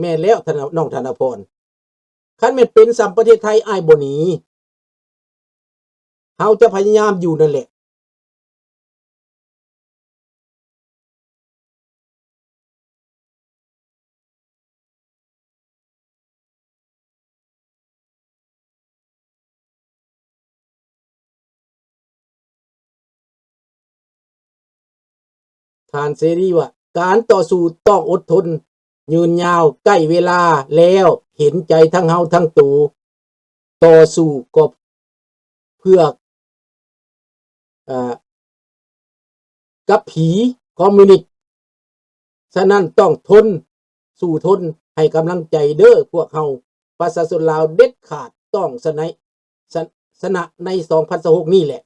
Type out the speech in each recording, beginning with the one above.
ແມ່ນແລ້ວ ທ່ານ ນ້ອງທະນະພອນ. ຄັນແມ່ນເປັນສ່ຳປະເທດໄທ ອ້າຍບໍ່ໜີ. ເຮົາຈະພະຍາຍາມຢູ່ນັ້ນແຫຼະ. ທ່ານເສລີວ່າ ການຕໍ່ສູ້ຕ້ອງອົດທົນ ຍືນຍາວ ໃກ້ເວລາແລ້ວ ເຫັນໃຈທັງເຮົາທັງໂຕ ຕໍ່ສູ້ກໍເພື່ອ ເອີ ກັບຜີຄອມມິວນິດ. ສະນັ້ນຕ້ອງທົນ ສູ້ທົນ ໃຫ້ກຳລັງໃຈເດີ້ພວກເຮົາ ປະຊາຊົນລາວເດັດຂາດ ຕ້ອງຊະນະ ຊະ ຊະນະໃນສອງພັນຊາວຫົກນີ້ແຫຼະ.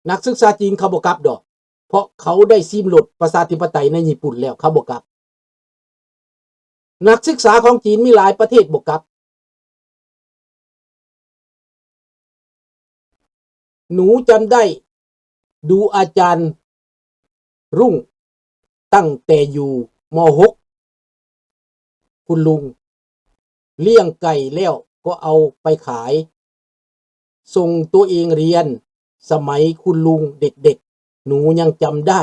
ນັກສຶກສາຈີນເຂົາບໍ່ກັບດອກ ເພາະເຂົາໄດ້ຊີມລົດປະຊາທິປະໄຕໃນຍີ່ປຸ່ນແລ້ວ ເຂົາບໍ່ກັບ. ນັກສຶກສາຂອງຈີນມີຫຼາຍປະເທດບໍ່ກັບ. ໜູຈຳໄດ້ດູອາຈານລຸງຕັ້ງແຕ່ຢູ່ ມ. ຫົກ ຄຸນລຸງລ້ຽງໄກ່ແລ້ວກໍເອົາໄປຂາຍ ສົ່ງຕົວເອງຮຽນ ສະໄໝຄຸນລຸງເດັກໆ ໜູຍັງຈຳໄດ້.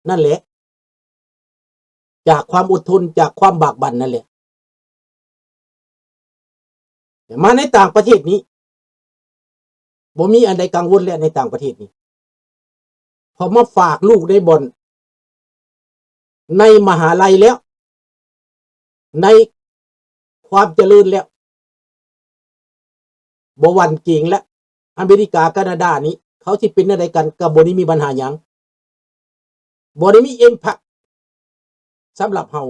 ນັ້ນແຫຼະ ຈາກຄວາມອົດທົນ ຈາກຄວາມບາກບັ່ນນັ້ນແຫຼະ. ແຕ່ມາໃນຕ່າງປະເທດນີ້ ບໍ່ມີອັນໃດກັງວົນແລ້ວໃນຕ່າງປະເທດນີ້ ເພາະມາຝາກລູກໃນບ່ອນ ໃນມະຫາໄລແລ້ວ ໃນຄວາມຈະເລີນແລ້ວ ບໍ່ຫວັ່ນເກງແລ້ວ. ອາເມລິກາ ການາດານີ້ ເຂົາຊິເປັນແນວໃດກັນ ກໍບໍ່ໄດ້ມີບັນຫາຫຍັງ ບໍ່ໄດ້ມີ impact ສຳລັບເຮົາ.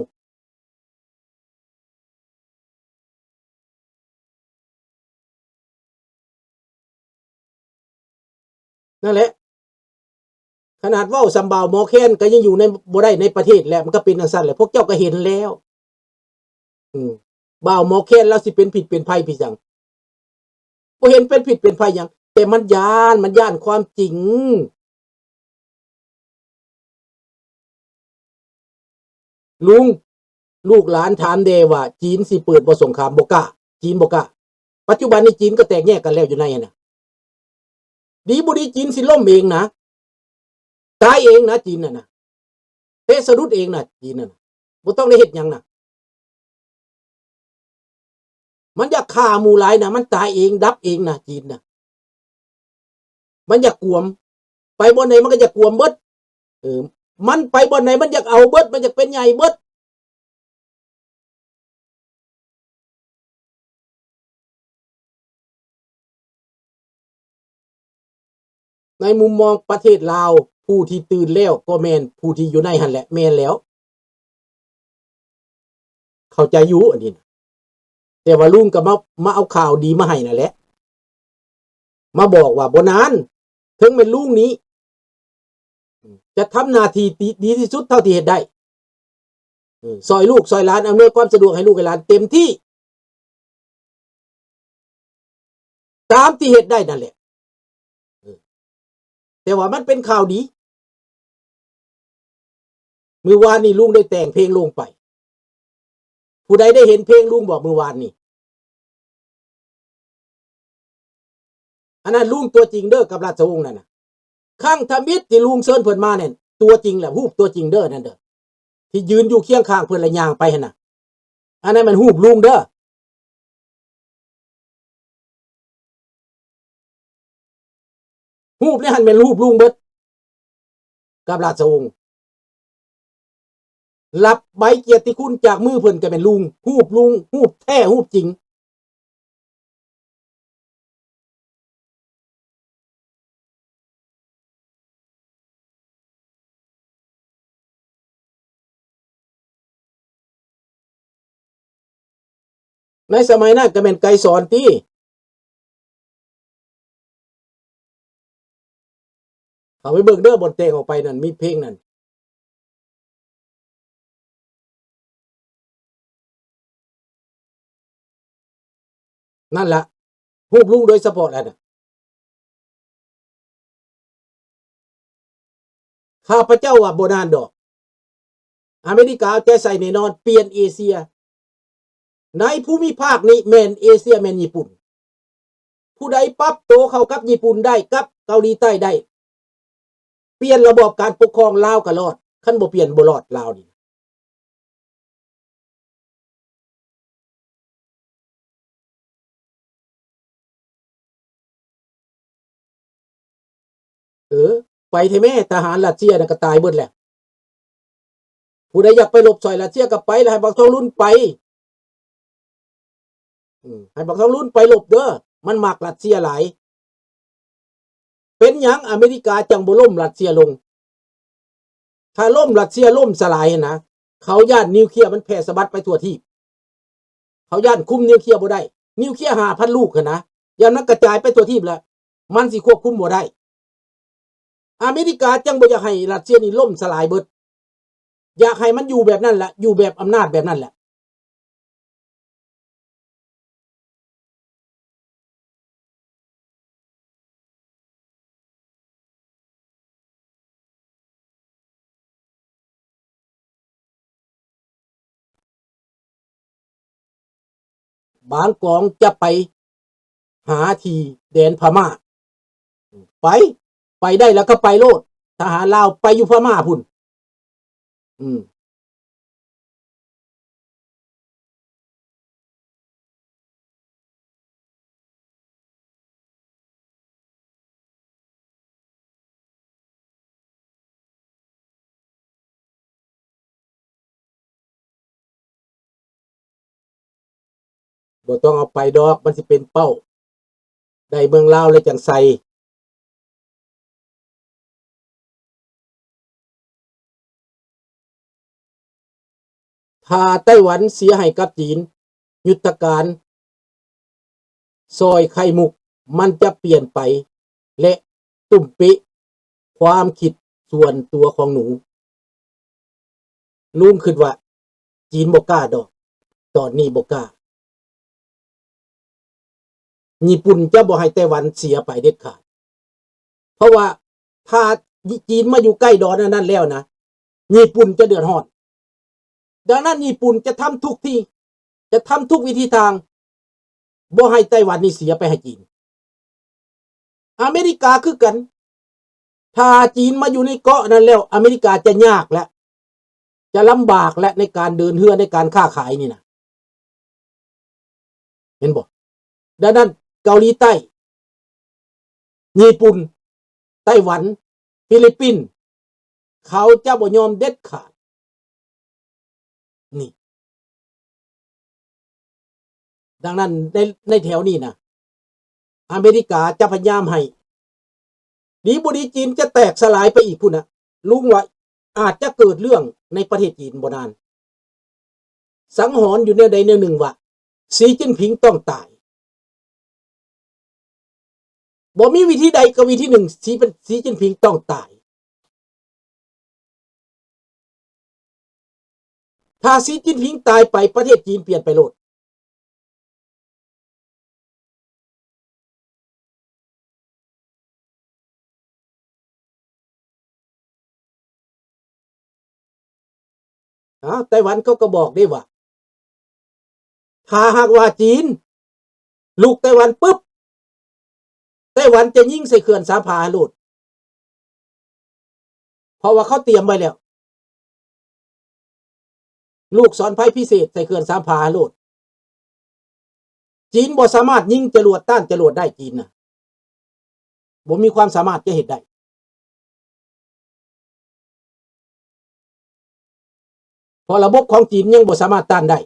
ນັ້ນແຫຼະ ຂະໜາດເວົ້າສ່ຳບ່າວໝໍແຄນກໍຍັງຢູ່ໃນ ບໍ່ໄດ້ໃນປະເທດແຫຼະ ມັນກໍເປັນຈັ່ງຊັ້ນແຫຼະ ພວກເຈົ້າກໍເຫັນແລ້ວ. ອືມ ບ່າວໝໍແຄນລາວຊິເປັນພິດເປັນໄພພິດຫຍັງ? ບໍ່ເຫັນເປັນພິດເປັນໄພຫຍັງ ແຕ່ມັນຢ້ານ ມັນຢ້ານຄວາມຈິງ. ລຸງ ລູກຫຼານຖາມແດ່ວ່າ ຈີນຊິເປີດບໍ່ສົງຄາມ? ບໍ່ກ້າ ຈີນບໍ່ກ້າ. ປັດຈຸບັນນີ້ຈີນກໍແຕກແຍກກັນແລ້ວຢູ່ໃນຫັ້ນນະ. ດີບໍ່ດີຈີນຊິລົ້ມເອງນະ ຕາຍເອງນະ ຈີນນັ້ນນະ ເຕະສະດຸດເອງນະ ຈີນນັ້ນນະ ບໍ່ຕ້ອງໄດ້ເຮັດຫຍັງນະ. ມັນຢາກຂ້າໝູ່ຫຼາຍນະ ມັນຕາຍເອງ ດັບເອງນະ ຈີນນະ. ມັນຢາກກວມ ໄປບ່ອນໃດມັນກໍຢາກກວມເບິດ. ເອີ ມັນໄປບ່ອນໃດມັນຢາກເອົາເບິດ ມັນຢາກເປັນໃຫຍ່ເບິດ. ໃນມຸມມອງປະເທດລາວ ຜູ້ທີ່ຕື່ນແລ້ວກໍແມ່ນຜູ້ທີ່ຢູ່ໃນຫັ້ນແຫຼະ ແມ່ນແລ້ວ ເຂົ້າໃຈຢູ່ອັນນີ້ນະ. ແຕ່ວ່າລຸງກໍມາ ມາເອົາຂ່າວດີມາໃຫ້ນັ້ນແຫຼະ ມາບອກວ່າບໍ່ນານ ເຖິງແມ່ນລຸງນີ້ຈະທຳໜ້າທີ່ ດີ ດີທີ່ສຸດເທົ່າທີ່ເຮັດໄດ້ ເອີ ຊ່ອຍລູກຊ່ອຍຫຼານ ອຳນວຍຄວາມສະດວກໃຫ້ລູກໃຫ້ຫຼານເຕັມທີ່ ຕາມທີ່ເຮັດໄດ້ນັ້ນແຫຼະ ເອີ ແຕ່ວ່າມັນເປັນຂ່າວດີ. ມື້ວານນີ້ລຸງໄດ້ແຕ່ງເພງລົງໄປ ຜູ້ໃດໄດ້ເຫັນເພງລຸງບໍ່ມື້ວານນີ້? ອັນນັ້ນລຸງຕົວຈິງເດີ້ ກັບລາຊະວົງນັ້ນນະ. ຄັ້ງທຳອິດທີ່ລຸງເຊີນເພິ່ນມານັ້ນ ຕົວຈິງແຫຼະ ຮູບຕົວຈິງເດີ້ ນັ້ນເດີ້ ທີ່ຢືນຢູ່ຄຽງຂ້າງເພິ່ນ ແລະ ຍ່າງໄປຫັ້ນນະ. ອັນນັ້ນແມ່ນຮູບລຸງເດີ້ ຮູບໃນຫັ້ນແມ່ນຮູບລຸງເບິດ ກັບລາຊະວົງ. ຮັບໃບກຽດຕິຄຸນຈາກມືເພິ່ນກໍແມ່ນລຸງ ຮູບລຸງ ຮູບແທ້ ຮູບຈິງ. ໃນສະໄໝນັ້ນກໍແມ່ນໄກສອນຕິ. ເຂົ້າໄປເບິ່ງເດີ້ ບ່ອນແຕ່ງອອກໄປນັ້ນ ມີເພງນັ້ນ. ນັ້ນລະ ຮູບລຸງໂດຍສະເພາະແລ້ວນະ. ຂ້າພະເຈົ້າວ່າບໍ່ນານດອກ ອາເມລິກາເອົາໃຈໃສ່ແນ່ນອນ ປ່ຽນເອເຊຍ. ໃນພູມິພາກນີ້ແມ່ນເອເຊຍແມ່ນຍີ່ປຸ່ນ. ຜູ້ໃດປັບໂຕເຂົ້າກັບຍີ່ປຸ່ນໄດ້ ກັບເກົາຫຼີໃຕ້ໄດ້ ປ່ຽນລະບອບການປົກຄອງ ລາວກໍລອດ. ຄັນບໍ່ປ່ຽນບໍ່ລອດລາວນີ້. ເອີ ໄປແທ້ແມ້ ທະຫານຣັດເຊຍນະກໍຕາຍເບິດແລ້ວ. ຜູ້ໃດຢາກໄປລົບຊ່ອຍຣັດເຊຍກໍໄປ ແລ້ວໃຫ້ບັກທອງລຸນໄປ. ອືມ ໃຫ້ບັກທອງລຸນໄປລົບເດີ ມັນມັກຣັດເຊຍຫຼາຍ. ເປັນຫຍັງອາເມລິກາຈັ່ງບໍ່ລົ້ມຣັດເຊຍລົງ? ຖ້າລົ້ມຣັດເຊຍລົ້ມສະຫຼາຍຫັ້ນນະ ເຂົາຢ້ານນິວເຄຍມັນແຜ່ສະບັດໄປທົ່ວທີບ. ເຂົາຢ້ານຄຸມນິວເຄຍບໍ່ໄດ້. ນິວເຄຍຫ້າພັນລູກຫັ້ນນະ ຢ້ານມັນກະຈາຍໄປທົ່ວທີບແລ້ວ ມັນຊິຄວບຄຸມບໍ່ໄດ້. ອາເມລິກາຈັ່ງບໍ່ຢາກໃຫ້ຣັດເຊຍນີ້ລົ້ມສະຫຼາຍເບິດ. ຢາກໃຫ້ມັນຢູ່ແບບນັ້ນແຫຼະ ຢູ່ແບບອຳນາດແບບນັ້ນແຫຼະ. ບາງກອງຈະໄປຫາທີ່ແດນພະມ້າ. ໄປ ໄປໄດ້ແລ້ວກໍໄປໂລດ. ທະຫານລາວໄປຢູ່ພະມ້າພຸ້ນ. ອືມ ບໍ່ຕ້ອງເອົາໄປດອກ ມັນຊິເປັນເປົ້າ. ໄດ້ເມືອງລາວແລ້ວຈັ່ງໃສ່. ຖ້າໄຕ້ຫວັນເສຍໃຫ້ກັບຈີນ, ຍຸດທະການຊອຍໄຂ່ມຸກມັນຈະປ່ຽນໄປ ແລະ ຕຸ້ມເປະຄວາມຄິດສ່ວນຕົວຂອງໜູ. ລຸງຄິດວ່າຈີນບໍ່ກ້າດອກ, ຕອນນີ້ບໍ່ກ້າ. ຍີ່ປຸ່ນຈະບໍ່ໃຫ້ໄຕ້ຫວັນເສຍໄປເດັດຂາດ. ເພາະວ່າຖ້າຈີນມາຢູ່ໃກ້ດອນອັນນັ້ນແລ້ວນະ, ຍີ່ປຸ່ນຈະເດືອດຮ້ອນ. ດັ່ງນັ້ນຍີ່ປຸ່ນຈະທຳທຸກທີ່, ຈະທຳທຸກວິທີທາງ ບໍ່ໃຫ້ໄຕ້ຫວັນນີ້ເສຍໄປໃຫ້ຈີນ. ອາເມລິກາຄືກັນ. ຖ້າຈີນມາຢູ່ໃນເກາະນັ້ນແລ້ວ, ອາເມລິກາຈະຍາກແລ້ວ, ຈະລຳບາກແລ້ວ ໃນການເດີນເຮືອ, ໃນການຄ້າຂາຍນີ້ນະ. ເຫັນບໍ່? ດັ່ງນັ້ນເກົາຫຼີໃຕ້, ຍີ່ປຸ່ນ, ໄຕ້ຫວັນ, ຟີລິບປິນ, ເຂົາຈະບໍ່ຍອມເດັດຂາດ. ນີ້. ດັ່ງນັ້ນໃນ, ໃນແຖວນີ້ນະ, ອາເມລິກາຈະພະຍາຍາມໃຫ້. ດີບໍ່ດີຈີນຈະແຕກສະຫຼາຍໄປອີກພຸ້ນນະ. ລຸງວ່າອາດຈະເກີດເລື່ອງໃນປະເທດຈີນບໍ່ນານ. ສັງຫອນຢູ່ແນວໃດແນວໜຶ່ງວ່າ ສີຈິ້ນຜິງຕ້ອງຕາຍ. ບໍ່ມີວິທີໃດກໍວິທີໜຶ່ງ, ສີ, ສີຈິ້ນຜິງຕ້ອງຕາຍ. ຖ້າສີຈິ້ນຜິງຕາຍໄປ, ປະເທດຈີນປ່ຽນໄປໂລດ. ອ້າວ, ໄຕ້ຫວັນເຂົາກໍບອກເດ້ວ່າ ຖ້າຫາກວ່າຈີນລຸກໄຕ້ຫວັນປຶບ, ໄຕ້ຫວັນຈະຍິງໃສ່ເຂື່ອນສາມພາໂລດ. ເພາະວ່າເຂົາຕຽມໄວ້ແລ້ວ. ລູກສອນໄພພິເສດໃສ່ເຂື່ອນສາມພາໂລດ. ຈີນບໍ່ສາມາດຍິງຈະຫຼວດ, ຕ້ານຈະຫຼວດໄດ້, ຈີນນະ ບໍ່ມີຄວາມສາມາດຈະເຮັດໄດ້. ເພາະລະບົບຂອງຈີນຍັງບໍ່ສາມາດຕ້ານໄດ້.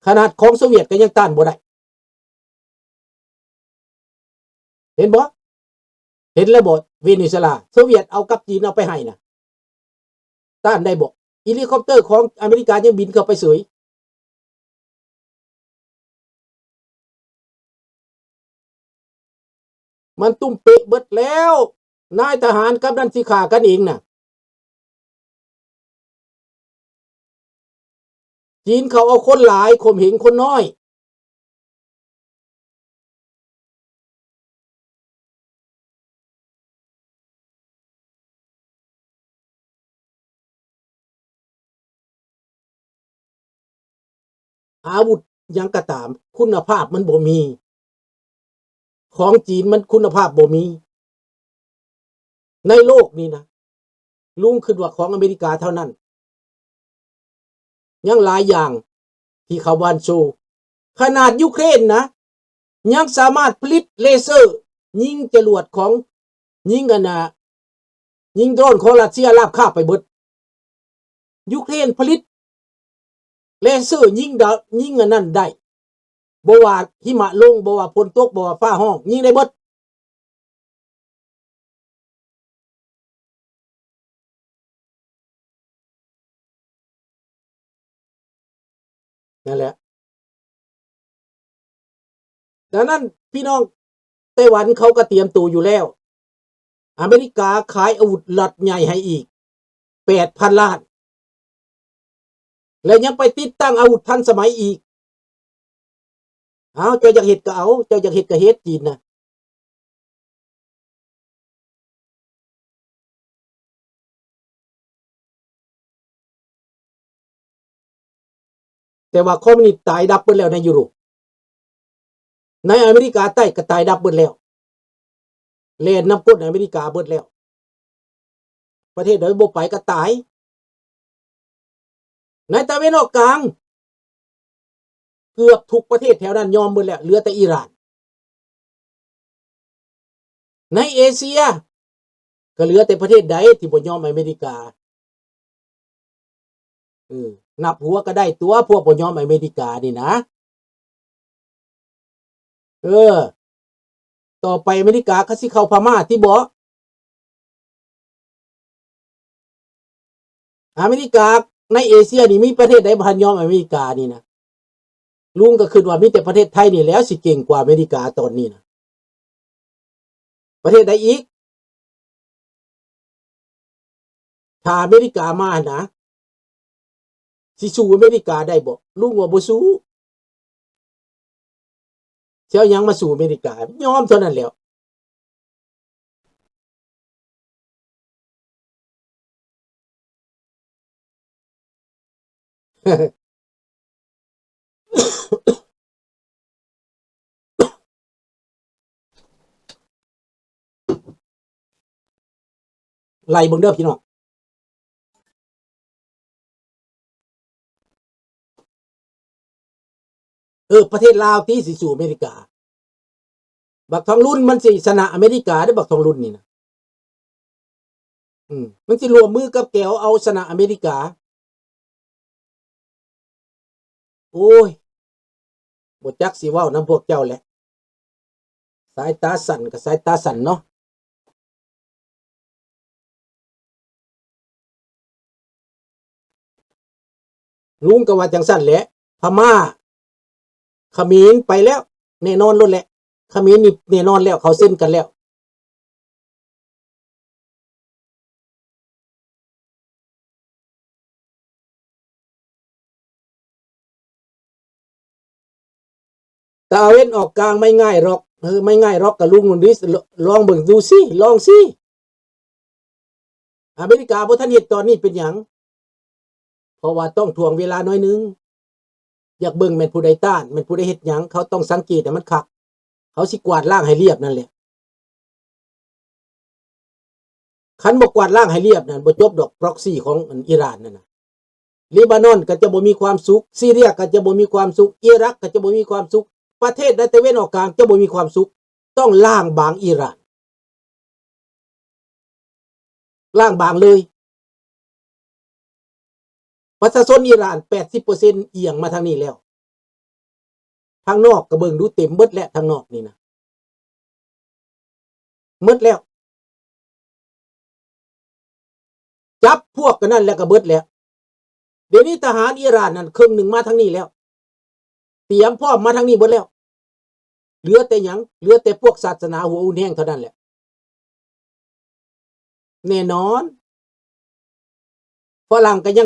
ຂະໜາດຂອງໂຊວຽດກໍຍັງຕ້ານບໍ່ໄດ້. ເຫັນບໍ່? ເຫັນແລ້ວບໍ່? ເວເນຊູເອລາ, ໂຊວຽດເອົາກັບຈີນເອົາໄປໃຫ້ນະ, ຕ້ານໄດ້ບໍ່? ເຮລິຄອບເຕີຂອງອາເມລິກາຍັງບິນເຂົ້າໄປເສີຍ. ມັນຕຸ້ມເປະເບິດແລ້ວ, ນາຍທະຫານກັບນັ້ນຊິຂ້າກັນເອງນະ. ຈີນເຂົາເອົາຄົນຫຼາຍ, ຂົ່ມເຫງຄົນນ້ອຍ. ອາວຸດຫຍັງກໍຕາມ ຄຸນນະພາບມັນບໍ່ມີ. ຂອງຈີນມັນຄຸນນະພາບບໍ່ມີໃນໂລກນີ້ນະ. ລຸງຄິດວ່າຂອງອາເມລິກາເທົ່ານັ້ນ. ຍັງຫຼາຍຢ່າງທີ່ເຂົາບໍ່ທັນໂຊ. ຂະໜາດຢູເຄຣນນະ ຍັງສາມາດຜະລິດເລເຊີຍິງຈະຫຼວດຂອງ ຍິງອັນນ່າ ຍິງໂດຣນຂອງຣັດເຊຍລາບຄາບໄປເບິດ. ຢູເຄຣນຜະລິດເລເຊີຍິງດາວ ຍິງອັນນັ້ນໄດ້. ບໍ່ວ່າຫິມະລົງ, ບໍ່ວ່າຝົນຕົກ, ບໍ່ວ່າຟ້າຮ້ອງ, ຍິງໄດ້ເບິດ. ນັ້ນແຫຼະ. ດັ່ງນັ້ນ ພີ່ນ້ອງໄຕ້ຫວັນເຂົາກໍຕຽມໂຕຢູ່ແລ້ວ. ອາເມລິກາຂາຍອາວຸດລັອດໃຫຍ່ໃຫ້ອີກແປດພັນລ້ານ ແລະ ຍັງໄປຕິດຕັ້ງອາວຸດທັນສະໄໝອີກ. ເອົາ ເຈົ້າຢາກເຮັດກໍເອົາ, ເຈົ້າຢາກເຮັດກໍເຮັດ, ຈີນນະ. ແຕ່ວ່າຄອມມິວນິດຕາຍດັບເບິດແລ້ວໃນຢູໂຣບ. ໃນອາເມລິກາໃຕ້ກໍຕາຍດັບເບິດແລ້ວ, ແລ່ນນຳກົ້ນອາເມລິກາເບິດແລ້ວ. ປະເທດໃດບໍ່ໄປກໍຕາຍ. ໃນຕາເວັນອອກກາງ ເກືອບທຸກປະເທດແຖວນັ້ນຍອມເບິດແລ້ວ, ເຫຼືອແຕ່ອີຣານ. ໃນເອເຊຍ ກໍເຫຼືອແຕ່ປະເທດໃດທີ່ບໍ່ຍອມອາເມລິກາ. ເອີ ນັບຫົວກໍໄດ້ຕົວະ ພວກບໍ່ຍອມອາເມລິການີ້ນະ. ເອີ ຕໍ່ໄປອາເມລິກາກໍຊິເຂົ້າພະມ້າຕິເບາະ? ອາເມລິກາໃນເອເຊຍນີ້ ມີປະເທດໃດບໍ່ທັນຍອມອາເມລິການີ້ນະ? ລຸງກໍຄິດວ່າມີແຕ່ປະເທດໄທນີ້ແຫຼະ ຊິເກັ່ງກວ່າອາເມລິກາຕອນນີ້ນະ. ປະເທດໃດອີກ? ຖ້າອາເມລິກາມານະ ຊິສູ້ອາເມລິກາໄດ້ບໍ່? ລຸງວ່າບໍ່ສູ້. ຊິເອົາຫຍັງມາສູ້ອາເມລິກາ? ຍອມເທົ່ານັ້ນແຫຼ້ວ. ໄລ່ເບິ່ງເດີພີ່ນ້ອງ. ເອີ ປະເທດລາວຕິຊິສູ້ອາເມລິກາ. ບັກທອງລຸນມັນຊິຊະນະອາເມລິກາເດ້ ບັກທອງລຸນນີ້ນະ. ອືມ ມັນຊິຮ່ວມມືກັບແກວເອົາຊະນະອາເມລິກາ. ໂອ້ຍ ບໍ່ຈັກຊິເວົ້ານຳພວກເຈົ້າແຫຼະ. ສາຍຕາສັ້ນກໍສາຍຕາສັ້ນເນາະ. ລຸງກໍວ່າຈັ່ງຊັ້ນແຫຼະ. ພະມ້າ ຂະເໝນໄປແລ້ວ ແນ່ນອນໂລດແຫຼະ. ຂະເໝນນີ້ແນ່ນອນແລ້ວ ເຂົາເຊັນກັນແລ້ວ. ຕາເວັນອອກກາງໄມ່ງ່າຍຫຼອກ. ເອີ ໄມ່ງ່າຍຫຼອກ ກະລຸງ ລອງເບິ່ງດູຊິ ລອງຊິ. ອາເມລິກາບໍ່ທັນເຮັດຕອນນີ້ເປັນຫຍັງ? ເພາະວ່າຕ້ອງຖ່ວງເວລາໜ້ອຍໜຶ່ງ. ຢາກເບິ່ງແມ່ນຜູ້ໃດຕ້ານ ແມ່ນຜູ້ໃດເຮັດຫຍັງ ເຂົາຕ້ອງສັງເກດໃຫ້ມັນຄັກ. ເຂົາຊິກວາດລ້າງໃຫ້ລຽບນັ້ນແຫຼະ. ຄັນບໍ່ກວາດລ້າງໃຫ້ລຽບນັ້ນ ບໍ່ຈົບດອກ proxy ຂອງອັນອີຣານນັ້ນນະ. ເລບານອນກໍຈະບໍ່ມີຄວາມສຸກ, ຊີເຣຍກໍຈະບໍ່ມີຄວາມສຸກ, ອີຣັກກໍຈະບໍ່ມີຄວາມສຸກ, ປະເທດໃນຕາເວັນອອກກາງຈະບໍ່ມີຄວາມສຸກ. ຕ້ອງລ້າງບາງອີຣານ. ລ້າງບາງເລີຍ. ປະຊາຊົນອີຣານແປດສິບເປີເຊັນອຽງມາທາງນີ້ແລ້ວ. ທາງນອກກໍເບິ່ງດູ ເຕັມເບິດແລ້ວ ທາງນອກນີ້ນະ ໝົດແລ້ວ. ຈັບພວກກັນນັ້ນແລ້ວກໍເບິດແລ້ວ. ດຽວນີ້ທະຫານອີຣານນັ້ນເຄິ່ງໜຶ່ງມາທາງນີ້ແລ້ວ. ຕຽມພ້ອມມາທາງນີ້ເບິດແລ້ວ. ເຫຼືອແຕ່ຫຍັງ? ເຫຼືອແຕ່ພວກສາສະໜາຫົວຮຸນແຮງເທົ່ານັ້ນແຫຼະ. ແນ່ນອນ ຝຣັ່ງກໍຍັງ